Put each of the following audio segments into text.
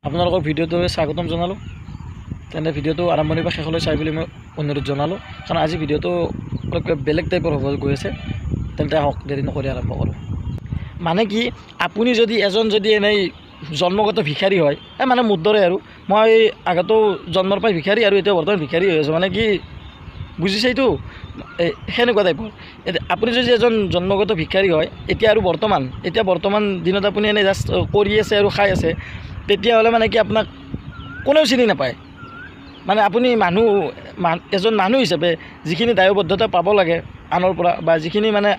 আপোনালোকৰ ভিডিঅ'টোলৈ স্বাগতম জনালোঁ। তেন্তে ভিডিঅ'টো আৰম্ভণিৰ পৰা শেষলৈ চাই বুলি মই অনুৰোধ জনালোঁ, কাৰণ আজি ভিডিঅ'টো অলপ কিবা বেলেগ টাইপৰ হ'ব গৈ আছে। তেন্তে আহক, দেৰি নকৰি আৰম্ভ কৰোঁ। মানে কি, আপুনি যদি এজন যদি এনেই জন্মগত ভিখাৰী হয়, এই মানে মোৰ দৰে আৰু, মই আগতেও জন্মৰ পৰাই ভিখাৰী আৰু এতিয়া বৰ্তমান ভিখাৰী হৈ আছোঁ, মানে কি বুজিছে এইটো, এই সেনেকুৱা টাইপৰ। এতিয়া আপুনি যদি এজন জন্মগত ভিখাৰী হয় এতিয়া আৰু বৰ্তমান, এতিয়া বৰ্তমান দিনত আপুনি এনেই জাষ্ট কৰি আছে আৰু খাই আছে, তেতিয়াহ'লে মানে কি আপোনাক কোনেও চিনি নাপায়। মানে আপুনি মানুহ, এজন মানুহ হিচাপে যিখিনি দায়বদ্ধতা পাব লাগে আনৰ পৰা, বা যিখিনি মানে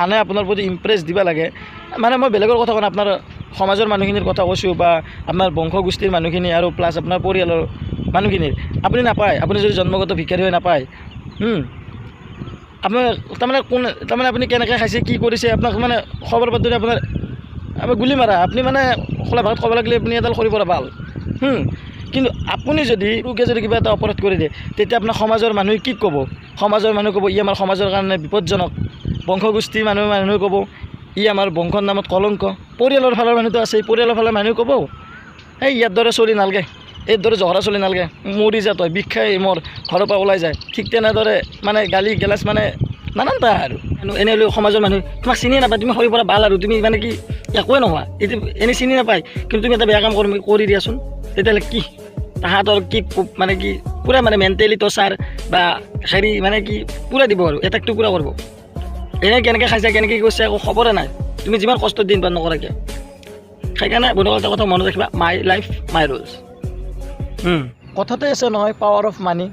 আনে আপোনাৰ প্ৰতি ইমপ্ৰেছ দিব লাগে, মানে মই বেলেগৰ কথা কোৱা নাই, আপোনাৰ সমাজৰ মানুহখিনিৰ কথা কৈছোঁ, বা আপোনাৰ বংশগোষ্ঠীৰ মানুহখিনি আৰু প্লাছ আপোনাৰ পৰিয়ালৰ মানুহখিনিৰ, আপুনি নাপায়। আপুনি যদি জন্মগত ভিখাৰী হৈ নাপায়, আপোনাৰ তাৰমানে কোন, তাৰমানে আপুনি কেনেকৈ খাইছে কি কৰিছে আপোনাক মানে খবৰ বাতৰি আপোনাৰ আপুনি গুলি মাৰা, আপুনি মানে খোলা ভাষাত ক'ব লাগিলে আপুনি এডাল খৰি পৰা ভাল। কিন্তু আপুনি যদি লোকে যদি কিবা এটা অপৰাধ কৰি দিয়ে, তেতিয়া আপোনাৰ সমাজৰ মানুহে কি ক'ব? সমাজৰ মানুহে ক'ব ই আমাৰ সমাজৰ কাৰণে বিপদজনক, বংশগোষ্ঠীৰ মানুহে ক'ব ই আমাৰ বংশৰ নামত কলংক, পৰিয়ালৰ ফালৰ মানুহটো আছে, পৰিয়ালৰ ফালৰ মানুহে ক'ব এই ইয়াৰ দৰে চলি নালাগে, এই দৰে জহৰা চলি নালাগে, মৰি যা তই, বিষ খাই মোৰ ঘৰৰ পৰা ওলাই যায়। ঠিক তেনেদৰে মানে গালি গেলাচ মানে নানান তাৰ আৰু এনে হ'লেও সমাজৰ মানুহ তোমাক চিনিয়ে নাপায়, তুমি সৰুৰ পৰা ভাল আৰু তুমি মানে কি একোৱে নোহোৱা, এইটো এনেই চিনি নাপায়, কিন্তু তুমি এটা বেয়া কাম কৰি দিয়াচোন, তেতিয়াহ'লে কি তাহাঁতৰ কি মানে কি পূৰা মানে মেণ্টেলি টৰ্চাৰ বা হেৰি মানে কি পূৰা দিব আৰু এটাকটো পূৰা কৰিব। এনেই কেনেকৈ খাইছা কেনেকৈ কি কৰিছা একো খবৰে নাই, তুমি যিমান কষ্ট দিন পাৰ নকৰা কিয়। সেইকাৰণে বন্ধুসকল এটা কথা মনত ৰাখিবা, my life my rules. কথাতে আছে নহয়, পাৱাৰ অফ মানি,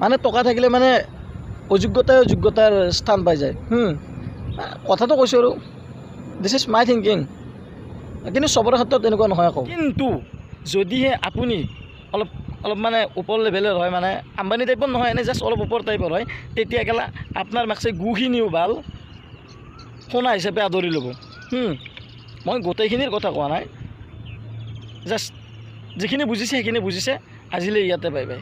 মানে টকা থাকিলে মানে অযোগ্যতাই অযোগ্যতাৰ স্থান পাই যায়। কথাটো কৈছোঁ আৰু, this is my thinking, কিন্তু চবৰে ক্ষেত্ৰত তেনেকুৱা নহয় আকৌ। কিন্তু যদিহে আপুনি অলপ মানে ওপৰ লেভেলৰ হয়, মানে আম্বানী টাইপৰ নহয়, এনেই জাষ্ট অলপ ওপৰ টাইপৰ হয়, তেতিয়া কেলা আপোনাৰ মাকছে গুখিনিও ভাল সোণা হিচাপে আদৰি ল'ব। মই গোটেইখিনিৰ কথা কোৱা নাই, জাষ্ট যিখিনি বুজিছে সেইখিনি বুজিছে। আজিলৈ ইয়াতে বাই বাই।